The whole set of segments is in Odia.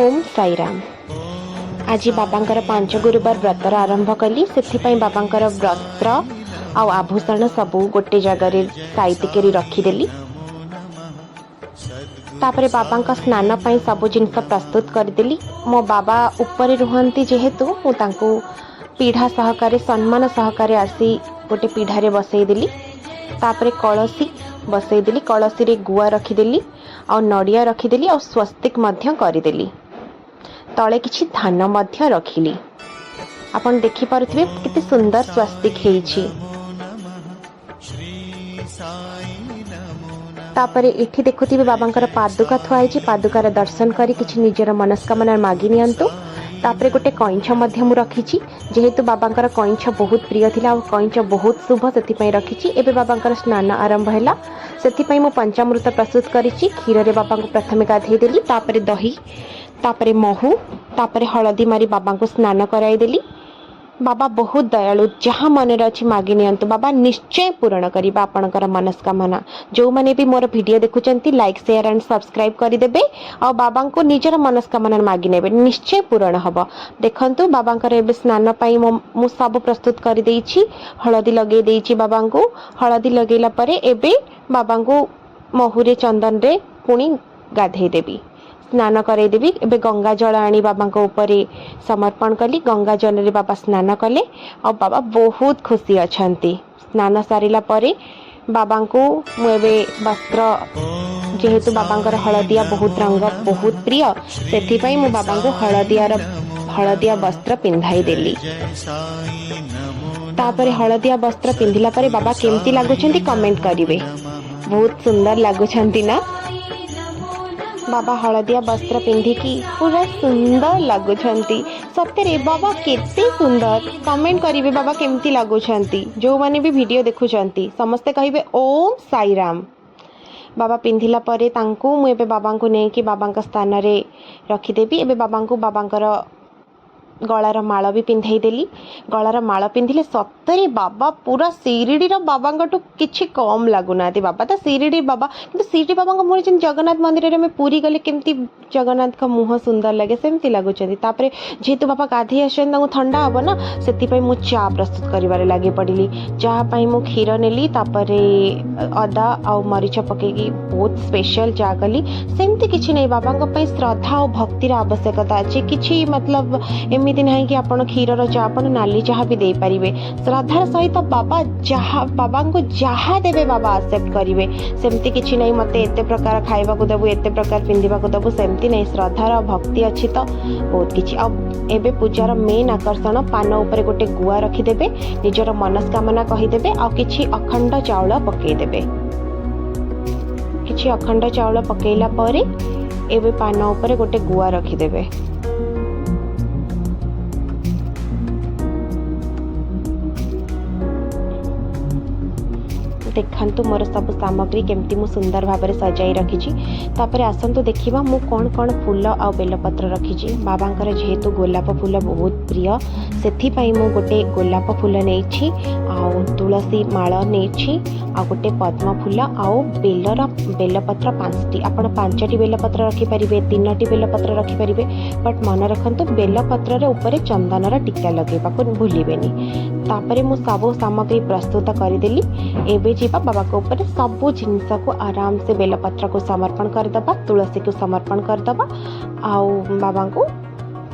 ଓମ୍ ସାଇରାମ। ଆଜି ବାବାଙ୍କର 5 ଗୁରୁବାର ବ୍ରତର ଆରମ୍ଭ କଲି। ସେଥିପାଇଁ ବାବାଙ୍କର ବସ୍ତ୍ର ଆଉ ଆଭୂଷଣ ସବୁ ଗୋଟେ ଜାଗାରେ ସାଇତି କରି ରଖିଦେଲି। ତାପରେ ବାବାଙ୍କ ସ୍ନାନ ପାଇଁ ସବୁ ଜିନିଷ ପ୍ରସ୍ତୁତ କରିଦେଲି। ମୋ ବାବା ଉପରେ ରୁହନ୍ତି ଯେହେତୁ, ମୁଁ ତାଙ୍କୁ ପିଢ଼ା ସହକାରେ, ସମ୍ମାନ ସହକାରେ ଆସି ଗୋଟେ ପିଢ଼ାରେ ବସେଇଦେଲି। ତାପରେ କଳସୀ ବସେଇଦେଲି, କଳସୀରେ ଗୁଆ ରଖିଦେଲି ଆଉ ନଡ଼ିଆ ରଖିଦେଲି ଆଉ ସ୍ୱସ୍ତିକ ମଧ୍ୟ କରିଦେଲି। ତଳେ କିଛି ଧାନ ମଧ୍ୟ ରଖିଲି। ଆପଣ ଦେଖିପାରୁଥିବେ କେତେ ସୁନ୍ଦର ସ୍ୱସ୍ତିକ ହେଇଛି। ତାପରେ ଏଠି ଦେଖୁଥିବେ ବାବାଙ୍କର ପାଦୁକା ଥୁଆ ହେଇଛି। ପାଦୁକାର ଦର୍ଶନ କରି କିଛି ନିଜର ମନସ୍କାମନା ମାଗି ନିଅନ୍ତୁ। ତାପରେ ଗୋଟେ କଇଁଛ ମଧ୍ୟ ମୁଁ ରଖିଛି, ଯେହେତୁ ବାବାଙ୍କର କଇଁଛ ବହୁତ ପ୍ରିୟ ଥିଲା ଆଉ କଇଁଛ ବହୁତ ଶୁଭ, ସେଥିପାଇଁ ରଖିଛି। ଏବେ ବାବାଙ୍କର ସ୍ନାନ ଆରମ୍ଭ ହେଲା, ସେଥିପାଇଁ ମୁଁ ପଞ୍ଚାମୃତ ପ୍ରସ୍ତୁତ କରିଛି। କ୍ଷୀରରେ ବାବାଙ୍କୁ ପ୍ରଥମେ ଗାଧେଇ ଦେଲି, ତାପରେ ଦହି, ତାପରେ ମହୁ, ତାପରେ ହଳଦୀ ମାରି ବାବାଙ୍କୁ ସ୍ନାନ କରାଇଦେଲି। ବାବା ବହୁତ ଦୟାଳୁ, ଯାହା ମନରେ ଅଛି ମାଗି ନିଅନ୍ତୁ, ବାବା ନିଶ୍ଚୟ ପୂରଣ କରିବେ ଆପଣଙ୍କର ମନସ୍କାମନା। ଯେଉଁମାନେ ବି ମୋର ଭିଡ଼ିଓ ଦେଖୁଛନ୍ତି, ଲାଇକ୍, ସେୟାର ଆଣ୍ଡ ସବସ୍କ୍ରାଇବ୍ କରିଦେବେ ଆଉ ବାବାଙ୍କୁ ନିଜର ମନସ୍କାମନା ମାଗି ନେବେ, ନିଶ୍ଚୟ ପୂରଣ ହେବ। ଦେଖନ୍ତୁ, ବାବାଙ୍କର ଏବେ ସ୍ନାନ ପାଇଁ ମୁଁ ସବୁ ପ୍ରସ୍ତୁତ କରିଦେଇଛି। ହଳଦୀ ଲଗେଇ ଦେଇଛି ବାବାଙ୍କୁ। ହଳଦୀ ଲଗେଇଲା ପରେ ଏବେ ବାବାଙ୍କୁ ମହୁରେ ଚନ୍ଦନରେ ପୁଣି ଗାଧେଇ ଦେବି, ସ୍ନାନ କରାଇଦେବି। ଏବେ ଗଙ୍ଗା ଜଳ ଆଣି ବାବାଙ୍କ ଉପରେ ସମର୍ପଣ କଲି। ଗଙ୍ଗା ଜଳରେ ବାବା ସ୍ନାନ କଲେ ଆଉ ବାବା ବହୁତ ଖୁସି ଅଛନ୍ତି। ସ୍ନାନ ସାରିଲା ପରେ ବାବାଙ୍କୁ ମୁଁ ଏବେ ବସ୍ତ୍ର, ଯେହେତୁ ବାବାଙ୍କର ହଳଦିଆ ବହୁତ ରଙ୍ଗ ବହୁତ ପ୍ରିୟ, ସେଥିପାଇଁ ମୁଁ ବାବାଙ୍କୁ ହଳଦିଆ ବସ୍ତ୍ର ପିନ୍ଧାଇ ଦେଲି। ତାପରେ ହଳଦିଆ ବସ୍ତ୍ର ପିନ୍ଧିଲା ପରେ ବାବା କେମିତି ଲାଗୁଛନ୍ତି କମେଣ୍ଟ କରିବେ। ବହୁତ ସୁନ୍ଦର ଲାଗୁଛନ୍ତି ନା? ବାବା ହଳଦିଆ ବସ୍ତ୍ର ପିନ୍ଧିକି ପୁରା ସୁନ୍ଦର ଲାଗୁଛନ୍ତି। ସତରେ ବାବା କେତେ ସୁନ୍ଦର। କମେଣ୍ଟ କରିବେ ବାବା କେମିତି ଲାଗୁଛନ୍ତି। ଯେଉଁମାନେ ବି ଭିଡ଼ିଓ ଦେଖୁଛନ୍ତି, ସମସ୍ତେ କହିବେ ଓମ୍ ସାଇରାମ। ବାବା ପିନ୍ଧିଲା ପରେ ତାଙ୍କୁ ମୁଁ ଏବେ ବାବାଙ୍କୁ ନେଇକି ବାବାଙ୍କ ସ୍ଥାନରେ ରଖିଦେବି। ଏବେ ବାବାଙ୍କୁ ବାବାଙ୍କର ଗଳାର ମାଳ ବି ପିନ୍ଧାଇ ଦେଲି। ଗଳାର ମାଳ ପିନ୍ଧିଲେ ସତରେ ବାବା ପୁରା ଶିରିଡ଼ିର ବାବାଙ୍କଠୁ କିଛି କମ୍ ଲାଗୁନାହାନ୍ତି। ବାବା ତ ଶିରିଡ଼ି ବାବା, କିନ୍ତୁ ଶିରିଡ଼ି ବାବାଙ୍କ ମୁହଁରେ ଯେମିତି ଜଗନ୍ନାଥ ମନ୍ଦିରରେ ଆମେ ପୁରୀ ଗଲେ କେମିତି ଜଗନ୍ନାଥଙ୍କ ମୁହଁ ସୁନ୍ଦର ଲାଗେ, ସେମିତି ଲାଗୁଛନ୍ତି। ତାପରେ ଯେହେତୁ ବାବା ଗାଧେଇ ଆସିଛନ୍ତି, ତାଙ୍କୁ ଥଣ୍ଡା ହେବ ନା, ସେଥିପାଇଁ ମୁଁ ଚା ପ୍ରସ୍ତୁତ କରିବାରେ ଲାଗି ପଡ଼ିଲି। ଚା ପାଇଁ ମୁଁ କ୍ଷୀର ନେଲି, ତାପରେ ଅଦା ଆଉ ମରିଚ ପକେଇକି ବହୁତ ସ୍ପେଶାଲ ଚା କଲି। ସେମିତି କିଛି ନାହିଁ, ବାବାଙ୍କ ପାଇଁ ଶ୍ରଦ୍ଧା ଆଉ ଭକ୍ତିର ଆବଶ୍ୟକତା ଅଛି। କିଛି ମତଲବ ଏମିତି ନାହିଁ କି ଆପଣ କ୍ଷୀରର ଚା, ଆପଣ ନାଲି ଚାହା ବି ଦେଇପାରିବେ। ଶ୍ରଦ୍ଧାର ସହିତ ବାବାଙ୍କୁ ଯାହା ଦେବେ ବାବା ଆକ୍ସେପ୍ଟ କରିବେ। ସେମିତି କିଛି ନାହିଁ ମୋତେ ଏତେ ପ୍ରକାର ଖାଇବାକୁ ଦେବୁ, ଏତେ ପ୍ରକାର ପିନ୍ଧିବାକୁ ଦେବୁ, ସେମିତି ନାହିଁ। ଶ୍ରଦ୍ଧାର ଭକ୍ତି ଅଛି ତ ବହୁତ କିଛି। ଆଉ ଏବେ ପୂଜାର ମେନ୍ ଆକର୍ଷଣ, ପାନ ଉପରେ ଗୋଟେ ଗୁଆ ରଖିଦେବେ, ନିଜର ମନସ୍କାମନା କହିଦେବେ ଆଉ କିଛି ଅଖଣ୍ଡ ଚାଉଳ ପକେଇଦେବେ। କିଛି ଅଖଣ୍ଡ ଚାଉଳ ପକେଇଲା ପରେ ଏବେ ପାନ ଉପରେ ଗୋଟେ ଗୁଆ ରଖିଦେବେ। ଦେଖନ୍ତୁ ମୋର ସବୁ ସାମଗ୍ରୀ କେମିତି ମୁଁ ସୁନ୍ଦର ଭାବରେ ସଜାଇ ରଖିଛି। ତାପରେ ଆସନ୍ତୁ ଦେଖିବା ମୁଁ କ'ଣ କ'ଣ ଫୁଲ ଆଉ ବେଲପତ୍ର ରଖିଛି। ବାବାଙ୍କର ଯେହେତୁ ଗୋଲାପ ଫୁଲ ବହୁତ ପ୍ରିୟ, ସେଥିପାଇଁ ମୁଁ ଗୋଟେ ଗୋଲାପ ଫୁଲ ନେଇଛି ଆଉ ତୁଳସୀ ମାଳ ନେଇଛି ଆଉ ଗୋଟେ ପଦ୍ମ ଫୁଲ ଆଉ ବେଲପତ୍ର 5ଟି। ଆପଣ 5ଟି ବେଲପତ୍ର ରଖିପାରିବେ, 3ଟି ବେଲପତ୍ର ରଖିପାରିବେ, ବଟ୍ ମନେ ରଖନ୍ତୁ ବେଲପତ୍ରର ଉପରେ ଚନ୍ଦନର ଟୀକା ଲଗାଇବାକୁ ଭୁଲିବେନି। ତାପରେ ମୁଁ ସବୁ ସାମଗ୍ରୀ ପ୍ରସ୍ତୁତ କରିଦେଲି। ଏବେ ଯିବା ବାବାଙ୍କ ଉପରେ ସବୁ ଜିନିଷକୁ ଆରାମସେ ବେଲପତ୍ରକୁ ସମର୍ପଣ କରିଦେବା, ତୁଳସୀକୁ ସମର୍ପଣ କରିଦେବା ଆଉ ବାବାଙ୍କୁ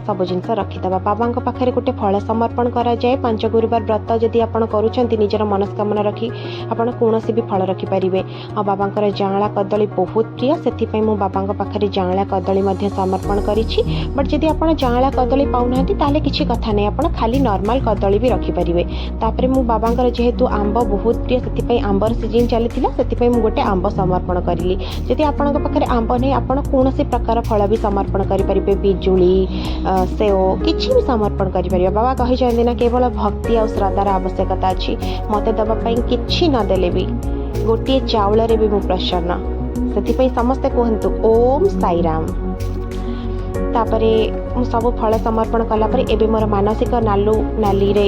ସବୁ ଜିନିଷ ରଖିଦେବା। ବାବାଙ୍କ ପାଖରେ ଗୋଟେ ଫଳ ସମର୍ପଣ କରାଯାଏ। 5 ଗୁରୁବାର ବ୍ରତ ଯଦି ଆପଣ କରୁଛନ୍ତି, ନିଜର ମନସ୍କାମନା ରଖି ଆପଣ କୌଣସି ବି ଫଳ ରଖିପାରିବେ। ଆଉ ବାବାଙ୍କର ଯାଆଁଳା କଦଳୀ ବହୁତ ପ୍ରିୟ, ସେଥିପାଇଁ ମୁଁ ବାବାଙ୍କ ପାଖରେ ଯାଆଁଳା କଦଳୀ ମଧ୍ୟ ସମର୍ପଣ କରିଛି। ବଟ୍ ଯଦି ଆପଣ ଯାଆଁଳା କଦଳୀ ପାଉନାହାନ୍ତି, ତାହେଲେ କିଛି କଥା ନାହିଁ, ଆପଣ ଖାଲି ନର୍ମାଲ କଦଳୀ ବି ରଖିପାରିବେ। ତାପରେ ମୁଁ ବାବାଙ୍କର ଯେହେତୁ ଆମ୍ବ ବହୁତ ପ୍ରିୟ, ସେଥିପାଇଁ ଆମ୍ବର ସିଜିନ୍ ଚାଲିଥିଲା, ସେଥିପାଇଁ ମୁଁ ଗୋଟେ ଆମ୍ବ ସମର୍ପଣ କରିଲି। ଯଦି ଆପଣଙ୍କ ପାଖରେ ଆମ୍ବ ନାହିଁ, ଆପଣ କୌଣସି ପ୍ରକାର ଫଳ ବି ସମର୍ପଣ କରିପାରିବେ। ପିଜୁଳି, ସେଓ, କିଛି ବି ସମର୍ପଣ କରିପାରିବେ। ବାବା କହିଛନ୍ତି ନା, କେବଳ ଭକ୍ତି ଆଉ ଶ୍ରଦ୍ଧାର ଆବଶ୍ୟକତା ଅଛି। ମୋତେ ଦେବା ପାଇଁ କିଛି ନଦେଲେ ବି ଗୋଟିଏ ଚାଉଳରେ ବି ମୁଁ ପ୍ରସନ୍ନ। ସେଥିପାଇଁ ସମସ୍ତେ କୁହନ୍ତୁ ଓମ୍ ସାଇରାମ। ତାପରେ ମୁଁ ସବୁ ଫଳ ସମର୍ପଣ କଲା ପରେ ଏବେ ମୋର ମାନସିକ ନାଲିରେ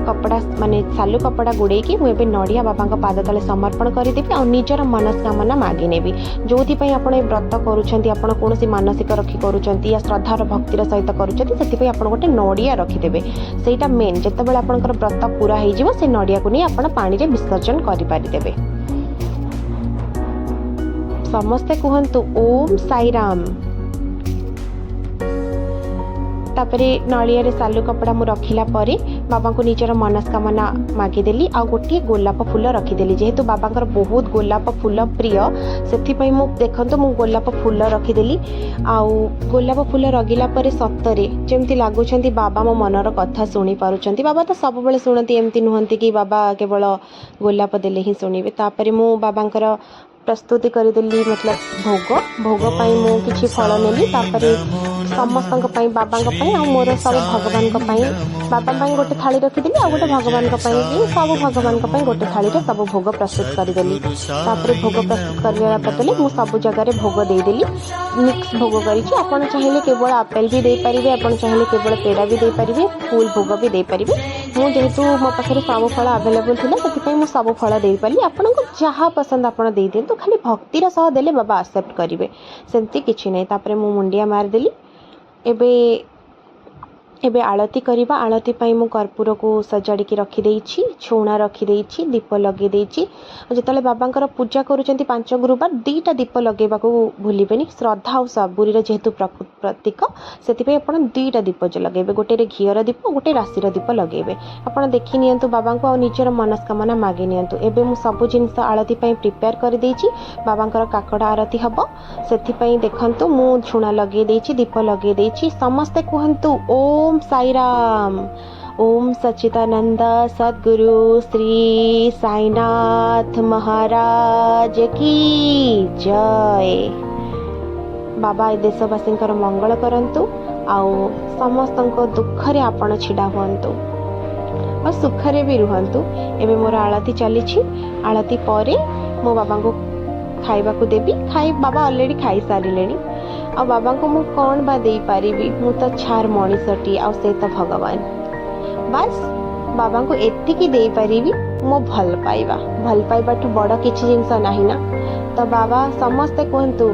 କପଡ଼ା, ମାନେ ସାଲୁ କପଡ଼ା ଗୁଡ଼େଇକି ମୁଁ ଏବେ ନଡ଼ିଆ ବାବାଙ୍କ ପାଦ ତଳେ ସମର୍ପଣ କରିଦେବି ଆଉ ନିଜର ମନସ୍କାମନା ମାଗି ନେବି। ଯେଉଁଥିପାଇଁ ଆପଣ ଏ ବ୍ରତ କରୁଛନ୍ତି, ଆପଣ କୌଣସି ମାନସିକ ରଖି କରୁଛନ୍ତି ୟା ଶ୍ରଦ୍ଧାର ଭକ୍ତିର ସହିତ କରୁଛନ୍ତି, ସେଥିପାଇଁ ଆପଣ ଗୋଟେ ନଡ଼ିଆ ରଖିଦେବେ। ସେଇଟା ମେନ୍। ଯେତେବେଳେ ଆପଣଙ୍କର ବ୍ରତ ପୁରା ହେଇଯିବ, ସେ ନଡ଼ିଆକୁ ନେଇ ଆପଣ ପାଣିରେ ବିସର୍ଜନ କରିପାରିଦେବେ। ସମସ୍ତେ କୁହନ୍ତୁ, ଓମ୍ ସାଇରାମ। ତାପରେ ନଡ଼ିଆରେ ସାଲୁ କପଡ଼ା ମୁଁ ରଖିଲା ପରେ ବାବାଙ୍କୁ ନିଜର ମନସ୍କାମନା ମାଗିଦେଲି ଆଉ ଗୋଟିଏ ଗୋଲାପ ଫୁଲ ରଖିଦେଲି। ଯେହେତୁ ବାବାଙ୍କର ବହୁତ ଗୋଲାପ ଫୁଲ ପ୍ରିୟ, ସେଥିପାଇଁ ମୁଁ, ଦେଖନ୍ତୁ, ମୁଁ ଗୋଲାପ ଫୁଲ ରଖିଦେଲି। ଆଉ ଗୋଲାପ ଫୁଲ ରଖିଲା ପରେ ସତରେ ଯେମିତି ଲାଗୁଛନ୍ତି ବାବା ମୋ ମନର କଥା ଶୁଣିପାରୁଛନ୍ତି। ବାବା ତ ସବୁବେଳେ ଶୁଣନ୍ତି, ଏମିତି ନୁହନ୍ତି କି ବାବା କେବଳ ଗୋଲାପ ଦେଲେ ହିଁ ଶୁଣିବେ। ତାପରେ ମୁଁ ବାବାଙ୍କର ପ୍ରସ୍ତୁତି କରିଦେଲି, ମତଲବ ଭୋଗ। ଭୋଗ ପାଇଁ ମୁଁ କିଛି ଫଳ ନେଲି। ତାପରେ ସମସ୍ତଙ୍କ ପାଇଁ, ବାବାଙ୍କ ପାଇଁ ଆଉ ମୋର ସବୁ ଭଗବାନଙ୍କ ପାଇଁ, ବାବା ପାଇଁ ଗୋଟେ ଥାଳି ରଖିଦେଲି ଆଉ ଗୋଟେ ଭଗବାନଙ୍କ ପାଇଁ ବି, ସବୁ ଭଗବାନଙ୍କ ପାଇଁ ଗୋଟେ ଥାଳିରେ ସବୁ ଭୋଗ ପ୍ରସ୍ତୁତ କରିଦେଲି। ତାପରେ ଭୋଗ ପ୍ରସ୍ତୁତ କରିବା ବଦଲେ ମୁଁ ସବୁ ଜାଗାରେ ଭୋଗ ଦେଇଦେଲି। ମିକ୍ସ ଭୋଗ କରିଛି। ଆପଣ ଚାହିଁଲେ କେବଳ ଆପେଲ ବି ଦେଇପାରିବେ, ଆପଣ ଚାହିଁଲେ କେବଳ ପେଡ଼ା ବି ଦେଇପାରିବେ, ଫୁଲ୍ ଭୋଗ ବି ଦେଇପାରିବେ। ମୁଁ ଯେହେତୁ ମୋ ପାଖରେ ସବୁ ଫଳ ଆଭେଲେବୁଲ୍ ଥିଲା, ସେଥିପାଇଁ ମୁଁ ସବୁ ଫଳ ଦେଇପାରିଲି। ଆପଣଙ୍କୁ ଯାହା ପସନ୍ଦ ଆପଣ ଦେଇଦିଅନ୍ତୁ, ଖାଲି ଭକ୍ତିର ସହ ଦେଲେ ବାବା ଆକ୍ସେପ୍ଟ କରିବେ, ସେମିତି କିଛି ନାହିଁ। ତାପରେ ମୁଁ ମୁଣ୍ଡିଆ ମାରିଦେଲି। ଏବେ ଆଳତି କରିବା। ଆଳତି ପାଇଁ ମୁଁ କର୍ପୂରକୁ ସଜାଡ଼ିକି ରଖିଦେଇଛି, ଝୁଣା ରଖିଦେଇଛି, ଦୀପ ଲଗେଇ ଦେଇଛି। ଆଉ ଯେତେବେଳେ ବାବାଙ୍କର ପୂଜା କରୁଛନ୍ତି ପାଞ୍ଚ ଗୁରୁବାର, ଦୁଇଟା ଦୀପ ଲଗେଇବାକୁ ଭୁଲିବେନି। ଶ୍ରଦ୍ଧା ଆଉ ସବୁରିର ଯେହେତୁ ପ୍ରତୀକ, ସେଥିପାଇଁ ଆପଣ ଦୁଇଟା ଦୀପ ଲଗେଇବେ। ଗୋଟେରେ ଘିଅର ଦୀପ, ଗୋଟେ ରାଶିର ଦୀପ ଲଗେଇବେ। ଆପଣ ଦେଖି ନିଅନ୍ତୁ ବାବାଙ୍କୁ ଆଉ ନିଜର ମନସ୍କାମନା ମାଗି ନିଅନ୍ତୁ। ଏବେ ମୁଁ ସବୁ ଜିନିଷ ଆଳତି ପାଇଁ ପ୍ରିପେୟାର କରିଦେଇଛି। ବାବାଙ୍କର କାକଡ଼ ଆରତି ହେବ, ସେଥିପାଇଁ ଦେଖନ୍ତୁ ମୁଁ ଝୁଣା ଲଗେଇ ଦେଇଛି, ଦୀପ ଲଗେଇ ଦେଇଛି। ସମସ୍ତେ କୁହନ୍ତୁ, ଓମ୍ ସାଇରାମ। ଓମ୍ ସଚିଦାନନ୍ଦ ସଦ୍ଗୁରୁ ଶ୍ରୀ ସାଇନାଥ ମହାରାଜ କି ଜୟ। ବାବା ଏ ଦେଶବାସୀଙ୍କର ମଙ୍ଗଳ କରନ୍ତୁ ଆଉ ସମସ୍ତଙ୍କ ଦୁଃଖରେ ଆପଣ ଛିଡ଼ା ହୁଅନ୍ତୁ ଆଉ ସୁଖରେ ବି ରୁହନ୍ତୁ। ଏବେ ମୋର ଆଳତି ଚାଲିଛି। ଆଳତି ପରେ ମୋ ବାବାଙ୍କୁ ଖାଇବାକୁ ଦେବି। ଖାଇ ବାବା ଅଲରେଡ଼ି ଖାଇସାରିଲେଣି। ଆଉ ବାବାଙ୍କୁ ମୁଁ କ'ଣ ବା ଦେଇପାରିବି? ମୁଁ ତ ଛାର ମଣିଷଟି ଆଉ ସେ ତ ଭଗବାନ। ବାସ୍, ବାବାଙ୍କୁ ଏତିକି ଦେଇପାରିବି, ମୋ ଭଲ ପାଇବା। ଭଲ ପାଇବାଠୁ ବଡ଼ କିଛି ଜିନିଷ ନାହିଁ ନା। ତ ବାବା, ସମସ୍ତେ କୁହନ୍ତୁ।